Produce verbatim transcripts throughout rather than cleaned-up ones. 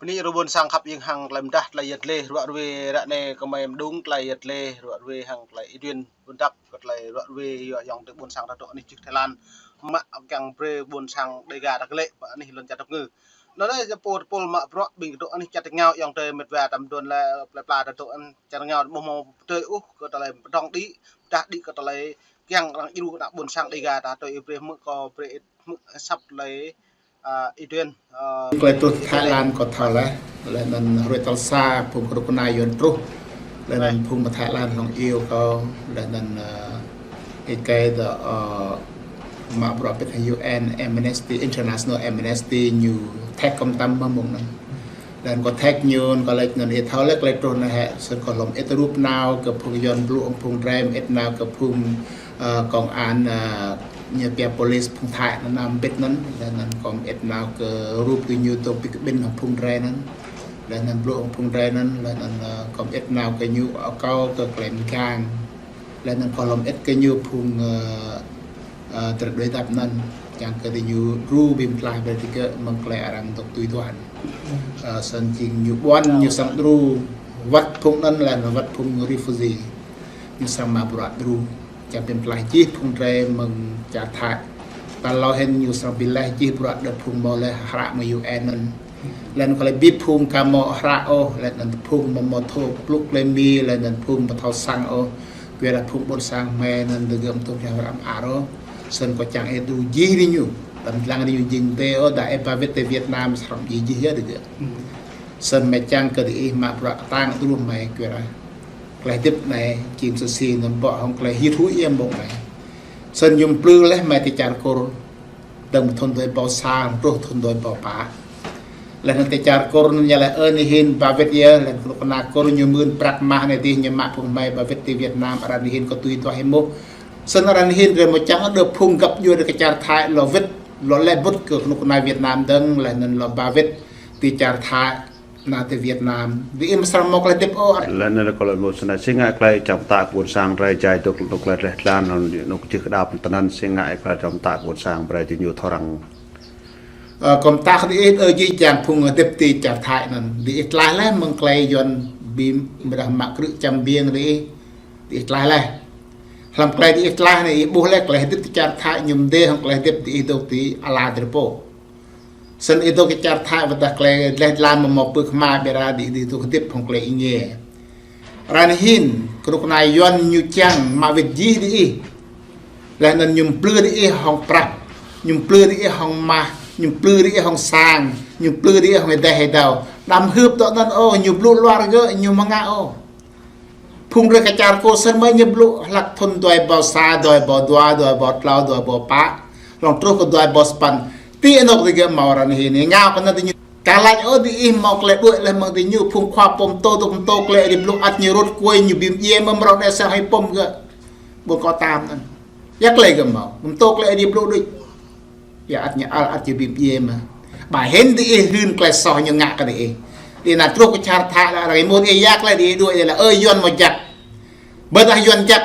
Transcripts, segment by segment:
Anai rơbun sang khăp ing hăng tơlơi mơdah tơlơi yăt lĕ, ruă ruê ră anai kơmơi mơdung tơlơi yăt lĕ, ruă ruê hăng tơlơi iduen, ƀun dăp kơ tơlơi ruă ruê yua yŏng tơlơi ƀun sang ta dŏ anai jih Thái Lan. Mă kiăng brơi ƀun sang Đêga ta glĕ, mă anai lŏn čar tơpngư. Anŭn anai jơpô tơpul mă bruă ƀing ta dŏ anai čar tơngao yŏng tơlơi mĕt wa tam đuôn lĕ, plơi pla ta dŏ anai čar tơngao ƀu hmâo tơlơi ôh kơ tơlơi pơdŏng đĭ, pơdah đĭ kơ tơlơi kiăng arăng djru ană ƀun sang Đêga ta tui ih brơi hmư̆ kơ brơi ih hmư̆ asăp tơlơi, a, iduen, a, tơlơi truh Thái Lan kơ thâo laih, laih anŭn hrơi tal sa phung kơnuk kơna Yuan truh, laih anŭn phung mơ̆ Thái Lan hlŏng iâu kơ, laih anŭn, a, ih kơi dŏ, a, mă bruă pĭt hăng U N Amnesty International, Amnesty ñu thek kơm tam mơ̆ng anŭn. Laih anŭn kơ thek ñu, kơ laĭ anŭn ih thâo laih tơlơi truh anai hĕ, sĭt kơ hlŏm ĭt rup nao kơ phung Yuan blŭ hăng phung rai, ĭt nao kơ phung, a, công an, a, ñu pia police phung Thái anŭn năm bĭt anŭn, laih anŭn kơ ĭt nao kơ rup kơ ñu tŏ pĭt kơ ƀing hăng phung rai anŭn. Laih anŭn blŭ hăng phung rai anŭn, laih anŭn, a, kơ ĭt nao kơ ñu akâo kơ klem gang. Laih anŭn kơ hlŏm ĭt kơ ñu phung, a, a, tơdruă dăp anŭn, čang kơ tơlơi ñu djru ƀing tơlơi brơi tơgơ̆ mơ̆ng tơlơi arăng dŏ tui tuan. A, sĭt jing ñu ƀuăn ñu sang djru wăt phung anŭn laih anŭn wăt phung refugee. Ñu sang mă bruă djru. Čang ƀing tơlơi jih phung rai mơ̆ng čar Thái. Tal hlâo hĭn ñu sang ƀĭ laih jih bruă đơ phung hmâo laih hră mơ̆ng U N anŭn. Laih anŭn kơ laĭ ƀĭ phung ka hmâo hră ôh, laih anŭn phung hmâo hmâo thâo pluk klei Mi, laih anŭn phung hmâo thâo sang ôh. Kơ arăng phung ƀôn sang hmei anŭn tơgơ̆ tŭ jao hrăm aro. Sĭt kơ čang ih djru jih rĭ ñu. Tơdah lăng rĭ ñu jing tê ôh, dah ih ba wĭt tơ Việt Nam srăng jih jih yơh tơgơ̆. Sĭt hmei čang kơ tơlơi ih mă bruă kơtang djru hmei kơ arăng. Tơlơi hơdip anai, čim sơsi anŭn ƀô̆ hăng tơlơi hit hui yơh ƀô̆ anai. Sĭt ñu plư laih hmei tơ čar Kur. Dơ̆ng thun dua ƀâo sa truh thun dua ƀâo pă. Laih anŭn tơ čar Kur anŭn ñu laĭ ơ anai hĭn ba wĭt yơh, laih anŭn kơnuk kơna Kur ñu mưn prăk mah anai dih ñu mă phung hmei ba wĭt tơ Việt Nam, arăng anai hĭn kơ tui tuah hĭ mơ̆. Sĭt arăng anai hĭn drơi mơ̆ čang đơ phung găp djuai kơ čar Thái lŏ wĭt, lŏ lĕ bŭt kơ kơnuk kơna Việt Nam dơ̆ng, laih anŭn lŏ ba wĭt tơ čar Thái, nao tơ Việt Nam. Dih ih mơ̆ srăng hmâo tơlơi hơdip ôh. Laih anŭn kơ lŏ mơ̆ sĭt anai si ngă tơlơi čang pơtă ƀôn sang rai jai dŏ, dŏ tơlơi reh tlan, anŭn anŭn kơ jih kơdap tơnăn si ngă tơlơi čang pơtă ƀôn sang brơi tơ ñu thâo răng. Ơ, kơ mơta kơ dih ih, ơ, jih jang phung hơdip tơ čar Thái anŭn. Dih ih tlaih laih mơ̆ng tơlơi Yuan ƀĭ mơdah mă krư̆ čăm biêng dih ih. Dih ih tlaih laih. Hlăm tơlơi dih ih tlaih anai ih ƀuh laih tơlơi hơdip tơ čar Thái ñu mơdê hăng tơlơi hơdip dih ih dŏ tơ ala drơi pô. Sĭt ih dŏ kơ čar Thái wơ̆t dah tơlơi dleh dlan mơ̆ hmâo pơk hma ƀiă ră dih ih dŏ hơdip hăng tơlơi ih ngiê. Arăng anai hĭn, kơnuk kơna Yuan ñu čang mă wĭt jih dih ih. Laih anŭn ñu plư dih ih hăng prăk, ñu plư dih ih hăng mah, ñu plư dih ih hăng sang, ñu plư dih ih hăng êdeh êdâo. Đăm hưp dŏ anŭn ôh, ñu blŭ luar gơ̆, ñu mơ̆ ngă ôh. Phung rai kơ čar Kur sĭt mơ̆ ñu blŭ hlăk thun dua ƀâo sa, dua ƀâo dua, dua ƀâo klâo, dua ƀâo pă. Hlŏng truh kơ dua ƀâo sapăn. Ti anŏk dih gơ̆ hmâo arăng anai hĭn, ngă kơ anŭn dih ñu. Ka laĭ ôh dih ih hmâo tơlơi đuaĭ laih mơ̆ng dih ñu phung khua pô pơtô dŏ pơtô tơlơi ih blŭ ăt ñu rut kuai ñu ƀĭ mơyê mơ̆ mrâo anai sang hĭ pôm gơ̆. Ƀu kơ tam anŭn. Yua tơlơi gơ̆ hmâo. Pơtô tơlơi ih blŭ đuaĭ. Yua ăt ñu ăl ăt ñu ƀĭ mơyê mơ̆. Ba hĭn dih ih hưn tơlơi soh ñu ngă kơ dih ih. Dih anŭn truh kơ čar Thái lĕ arăng ih mŭt ih yua tơlơi dih ih đuaĭ dih lĕ ơ Yuan hmâo jăk. Ƀơdah Yuan jăk.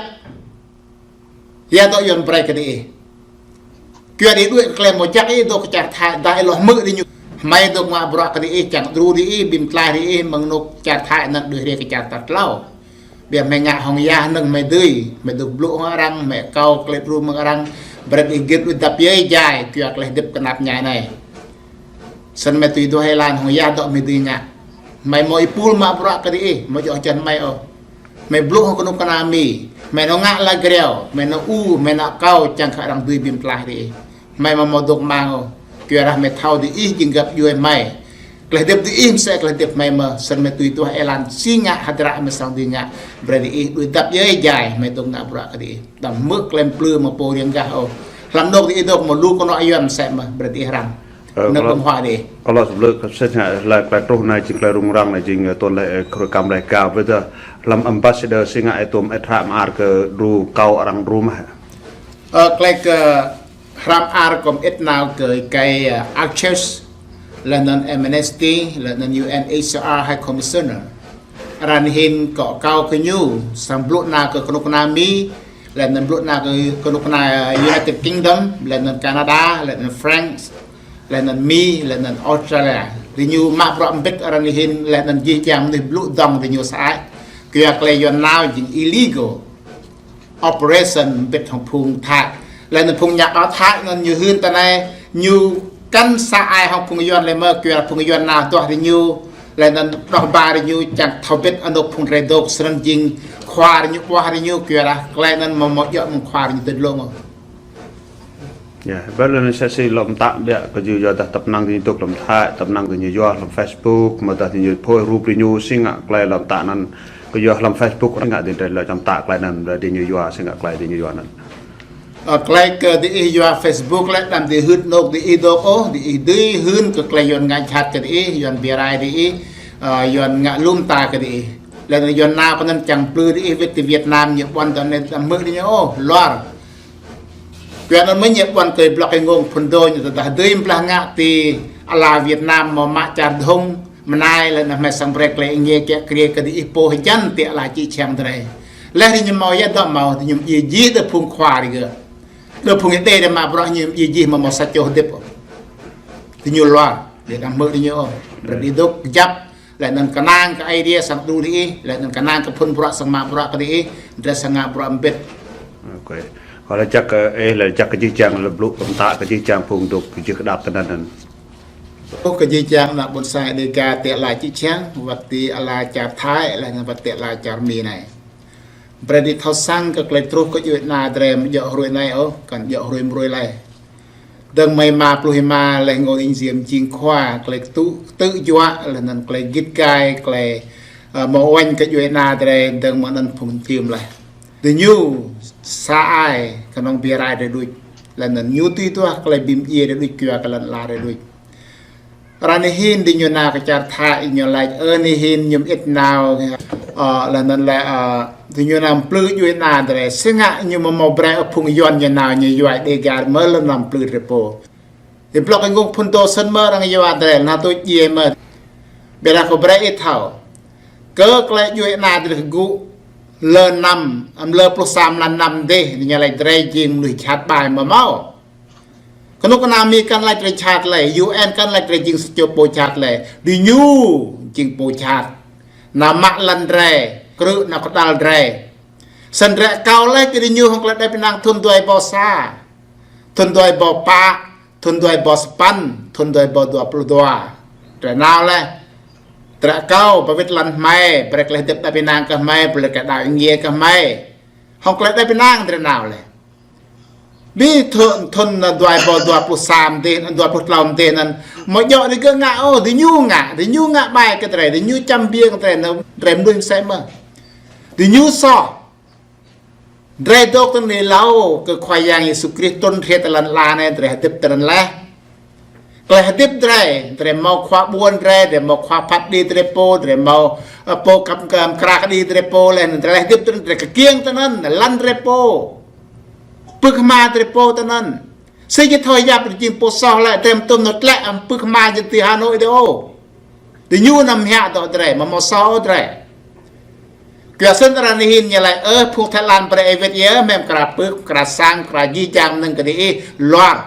Yua dŏ Yuan brơi kơ dih ih. Kơ dih ih đuaĭ tơlơi hmâo jăk ih dŏ kơ čar Thái dah ih lŏ hmư̆ dih ñu. Hmei dŏ mă bruă kơ dih ih čang djru dih ih ƀĭ tlaih dih ih mơ̆ng anŏk čar Thái anŭn đuaĭ rai kơ čar tal tlâo. Biă hmei ngă hăng yah hơnơ̆ng hmei dưi, hmei dŏ blŭ hăng arăng, hmei akâo tơlơi djru mơ̆ng arăng, brơi ih git ih dăp yơh jai, kơ tơlơi hơdip kơnap ñai anai. Sĭt hmei tui duah êlan hăng yah dŏ hmei dưi ngă. Hmei hmâo ih pul mă bruă kơ dih ih, hmâo djơ̆ hơjăn hmei ôh. Hmei blŭ hăng kơnuk kơna Mi, hmei nao ngă la greo, hmei nao ur, hmei nao akâo, čang kơ arăng dưi ƀĭ tlaih dih ih. Hmei mơ̆ hmâo dŏ mang ôh. Kơ arăng hmei thâo dih ih jing găp djuai hmei. Tơlơi hơdip dih ih mơsĕ tơlơi hơdip hmei mơ̆, sĭt hmei tui duah êlan si ngă hơdră hmei srăng dưi ngă. Brơi dih ih đuaĭ dăp yơh jai, hmei dŏ ngă bruă kơ dih ih. Đăm hmư̆ tơlơi plư mơ̆ pô riêng gah ôh. Hlăm anŏk dih ih dŏ mơ̆ lu kơnuk kơna Yuan mơsĕ mơ̆, brơi dih ih răng. Hơ, anŏk kơ lŏ, pơm huă dih. Kơ lŏ sơblư̆ kơ sĭt ngă tơlơi tơlơi truh anai jing tơlơi rŭng răng anai jing, ơ, tơlơi, ơ, kơ kam lĕ gao ƀiă dah hlăm ambassador si ngă ih tŭm ih hră mơar kơ djru akâo arăng djru mơ̆. Ơ, tơlơi kơ hră mơar kơ ih nao kơ ih kơi, ơ, Archers, laih anŭn Amnesty, laih anŭn U N H C R High Commissioner. Arăng anai hĭn kơ akâo kơ ñu, srăng blŭ nao kơ kơnuk kơna Mi, laih anŭn blŭ nao kơ kơnuk kơna, ơ, United Kingdom, laih anŭn Canada, laih anŭn France. Laih anŭn Mi, laih anŭn Australia. Diñu mă bruă mbĭt arăng hin, laih anŭn jih jang mơnuih blŭ dŏng diñu sơăi. Kyua klei Yuan nao jing illegal operation mbĭt hăng phung Thái. Laih anŭn phung ñă kơ Thái anŭn ñu hưn tơ anai, ñu kăn sơăi hăng phung Yuan lĕ mơ̆, kyua phung Yuan nao duah diñu, laih anŭn đŏh ba diñu čang thâo bĭt anŏ phung drei dŏ, snăn jing khua diñu ƀuah diñu, kyua klei anŭn mơ̆ mơ̆ djŏ mơ̆ng khua diñu tơdlông. Ya, ƀơi lŏn sa si lŏm tă biă kơ ñu yua dah tăp năng diñu dŏ lŏm Thái, tăp năng diñu yua lŏm Facebook, mơ̆ dah diñu phơi rup diñu si ngă klei lŏm tă anŭn kơ yua lŏm Facebook, ngă diñu drei lŏm tă klei anŭn diñu yua si ngă klei diñu yua anŭn. Ơ, klei kơ diih yua Facebook lĕ đăm diih hưn anŏ diih dŏ ôh, diih dưi hưn kơ klei Yuan ngă jhat kơ diih, Yuan bi rai diih, ơ, Yuan ngă lŭm ta kơ diih. Laih anŭn Yuan nao kơ anŭn čang plư diih wĭt ti Việt Nam ñu ƀuăn tơ anai đăm hmư̆ diñu ôh, luar. Kyua anŭn mơ̆ ñu ƀuăn kơ blŏk êngông phŭn dô ñu tơdah dưi blah ngă ti ala Việt Nam mơ̆ mă čar dhŭng, mơnai laih anŭn hmei săng brei klei êngiê kiă kriê kơ diih pô hơjăn ti ala čư̆ čhiăng drei. Laih diñu mâo yơh dŏ mâo, diñu mdjiê jih đơ phung khua digơ̆. Đơ phung Êđê đơ mă bruă ñu mdjiê jih mơ̆ mâo sa čô hơdip. Diñu luar, diih đăm hmư̆ diñu ôh. Brei diih dŏ kơjăp, laih anŭn kơnang kơ Aê Diê săng đru diih, laih anŭn kơnang kơ phŭn bruă săng mă bruă kơ diih, drei săng ngă bruă mbĭt. Ok. Kâo laĭ čăk kơ, ơ, laĭ čăk kơ jih jang lŏm blŭ kơ mtă kơ jih jang phung dŏ kơ jih kơdăp tơ anŭn. Ơ, kơ jih jang ană ƀuôn sang Êđê gah ti ala čư̆ čhiăng, wăt ti ala čar Thái, laih anŭn wăt ti ala čar Mi anai. Brei diih thâo săng kơ klei truh kơ djuê ana drei amâo djŏ hruê anai ôh, kăn djŏ hruê mbruê lĕ. Dơ̆ng mơ̆ng êma pluh êma laih ngŏ ing ziêm jing khua, klei tŭ, tŭ juă, laih anŭn klei git gai, klei, ơ, mơ̆ uañ kơ djuê ana drei, dơ̆ng mơ̆ng anŭn phung čim lĕ. Diñu sơăi kơnơ̆ng bi rai drei đuč, laih anŭn ñu tui duah klei bi mdjiê drei đuč kyua kơ lŏn ala drei đuč. Ară anai hin diñu nao kơ čar Thái ñu laĭ, ơ, anai hin ñu mơit nao, ơ, laih anŭn lĕ, ơ, diñu nao mplư djuê ana drei, si ngă ñu mơ̆ mâo brei ơ phung Yuan ñu nao ñu yua Êđê gah mơ̆ lŏm nao mplư drei pô. Ti blŏk êngông phŭn dô snăn mơ̆ arăng yua drei, nao tui djiê mơ̆. Ƀiădah kâo brei ih thâo. Kơ klei djuê ana drei kơ gŭ lơ năm, amâo lơ pluh sa mlan năm dih, ñu laĭ drei jing mnuih jhat ƀai mơ̆ mâo. Kơnuk kơna Mi kăn laĭ drei jhat lĕ, U N kăn laĭ drei jing sa čô pô jhat lĕ. Diñu jing pô jhat. Nao mă lăn drei, krư̆ nao kơđăl drei. Snăn drei akâo lĕ kơ diñu hŏng klei êđăp ênang thŭn dua êbâo sa, thŭn dua êbâo pă, thŭn dua êbâo sapăn, thŭn dua êbâo dua pluh dua. Drei nao lĕ. Drei akâo ba wĭt lăn hmei, brei klei hdĭp êđăp ênang kơ hmei, brei klei đaŏ êngiê kơ hmei. Hŏng klei êđăp ênang drei nao lĕ. Bi thŭn, thŭn dua êbâo dua pluh sa mdih, dua pluh tlâo mdih anŭn. Amâo djŏ digơ̆ ngă ôh, diñu ngă, diñu ngă ƀai kơ drei, diñu čăm biêng drei, anŭn drei mnuih msĕ mơh. Diñu soh. Drei dŏ tơ anai êlâo kơ Khua Yang Yêsu Krist trŭn hriê ti lăn ala anai, drei hdĭp tơ anăn leh. Klei hdĭp drei, drei mâo khua ƀuôn drei, drei mâo khua phat kđi drei pô, drei mâo, ơ, pô kăp kơ mkra kđi drei pô leh, drei leh hdĭp tơ anăn, drei kkiêng tơ anăn, lăn drei pô. Pưk hma drei pô tơ anăn. Si ñu thâo yap drei jing pô soh lĕ, drei mtŭm nao tlĕ, ăm pưk hma ñu ti Hà Nội dih ôh. Diñu nao mă dŏ drei, mâo mâo soh drei. Kyua snăn ară anai hin ñu laĭ, ơ, phung Thái Lan brei ih wĭt yơh, hmei mkra pưk, mkra sang, mkra jih jang mnơ̆ng kơ diih, luar.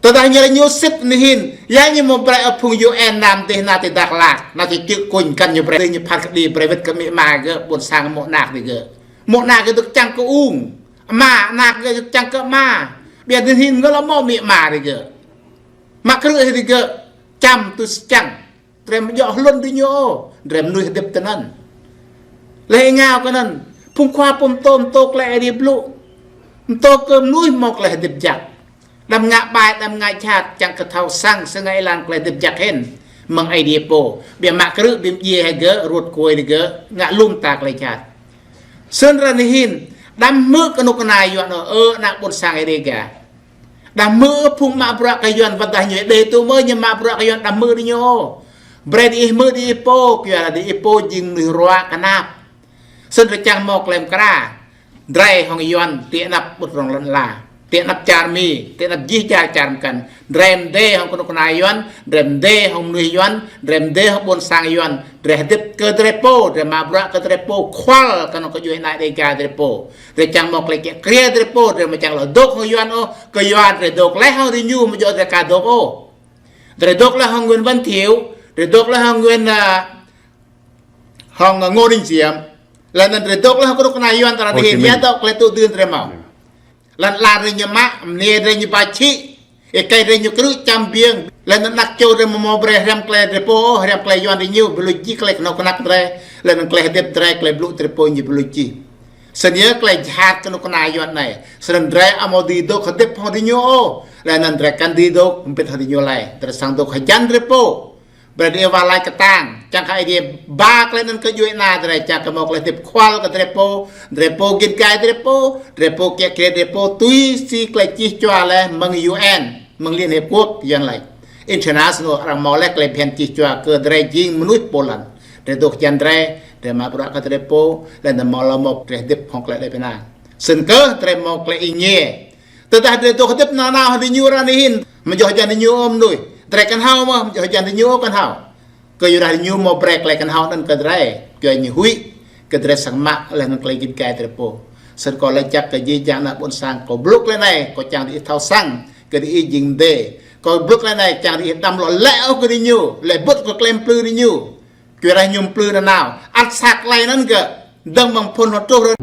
Tơdah ñu laĭ ñu sĭt anai hin, ya ñu mâo brei ơ phung U N nao mdih nao ti Dak Lak, nao ti čư̆ kuñ kăn ñu brei, ñu phat kđi brei wĭt kơ amĭ ama gơ̆, ƀuôn sang mô̆ anak digơ̆. Mô̆ anak gơ̆ dôk čang kơ ung, ama anak gơ̆ dôk čang kơ ama. Ƀiădah anai hin gơ̆ lŏ mâo amĭ ama digơ̆. Mă krư̆ hĭ digơ̆, čăm tui sčăng. Drei amâo djŏ hlŭn diñu ôh, drei mnuih hdĭp tơ anăn. Leh êngao kơ anăn, phung khua pô mtô mtô klei Aê Diê blŭ. Mtô kơ mnuih mâo klei hdĭp jăk. Đăm ngă ƀai, đăm ngă jhat, čiăng kơ thâo săng, si ngă êlan klei hdĭp jăk hĭn. Mơ̆ng Aê Diê pô, ƀiă mă krư̆ bi mdjiê hĭ gơ̆, ruăt kuê digơ̆, ngă lŏm ta klei jhat. Snăn ară anai hin, đăm hmư̆ kơnuk kơna Yuan ôh, ơ, ană ƀuôn sang Aê Diê gah. Đăm hmư̆ phung mă bruă kơ Yuan wăt dah ñu Êđê tŭ mơ̆ ñu mă bruă kơ Yuan đăm hmư̆ diñu ôh. Brei diih hmư̆ diih pô, kyua diih pô jing mnuih ruă knap. Snăn drei čiăng mâo klei mkra. Drei hŏng Yuan ti anăp ƀuh rŏng lŏn ala. Tơ anăp čar Mi, tơ anăp jih čar čar mơkăn. Drei mdê hŏng kơnuk kơna Yuăn, drei mdê hŏng mnuih Yuăn, drei mdê hŏng ƀôn sang Yuăn, drei hơdip kơ drei pô, drei mă bruă kơ drei pô, khual kơ anŏ kơ djuai ania Dêga drei pô. Drei čang hmâo klei kiă kriê drei pô, drei amâo čang lŏ dôk hŏng Yuăn ôh, kơ Yuăn drei dôk laih hŏng diñu, amâo djŏ drei ka dôk ôh. Drei dôk laih hŏng Nguyễn Văn Thiệu, drei dôk laih hŏng Nguyễn, a, hŏng Ngô Đình Diệm. Laih anŭn drei dôk laih hŏng kơnuk kơna Yuăn tơlơi Hồ Chí Minh. Yua dŏ klei tŭ dưn drei hmâo. Lăn ala drei ñu mă, mơnia drei ñu ba čhĭ, êkei drei ñu krư̆ čăm biêng, laih anŭn anak čô drei amâo mâo brei hriăm klei drei pô, hriăm klei Yuăn diñu, ƀu lui jih klei kơnuk kơna drei, laih anŭn klei hơdip drei, klei blŭ drei pô ñu ƀu lui jih. Snăn yơh klei jhat kơnuk kơna Yuăn anai, snăn drei amâo dưi dôk hơdip hŏng diñu ôh, laih anŭn drei kăn dưi dôk mbĭt hŏng diñu lei, drei srăng dôk hơjăn drei pô. Brei drei wah lač kơtang, čang kơ Aê Diê ba klei anŭn kơ djuai ania drei, čang kơ hmâo klei hơdip khual kơ drei pô, drei pô git gai drei pô, drei pô kiă kriê drei pô, tui si klei čih čua laih mơ̆ng U N, mơ̆ng Liên Hiệp Quốc, Yuăn lač. International arăng hmâo laih klei bhiăn čih čua kơ drei jing mnuih pô lăn. Drei dôk hơjăn drei, drei mă bruă kơ drei pô, laih anŭn hmâo lŏ mâo drei hơdip hŏng klei đaŏ pơnah. Snăn kơh drei hmâo klei êngiê. Tơdah drei dôk hơdip nanao hăng diñu ară anai hĭn, amâo djŏ hơjăn diñu ôh mơnuih. Drei kăn hao mơh, amâo djŏ hơjăn diñu ôh kăn hao. Kơ yua dah diñu mâo brei klei kăn hao anŭn kơ drei, kyua ñu huĭ kơ drei srăng mă laih anŭn klei git gai drei pô. Snăn kâo lač jăk kơ jih jang ană ƀôn sang, kâo blŭ klei anai, kâo čang diih thâo săng, kơ diih jing mdê. Kâo blŭ klei anai, čang diih đăm lŏ lĕ ôh kơ diñu, lĕ bŭt kơ klei mplư diñu. Kyua dah ñu mplư nanao, ăt sa klei anŭn kơ, dơ̆ng mơ̆ng phŭn hŏ truh rơ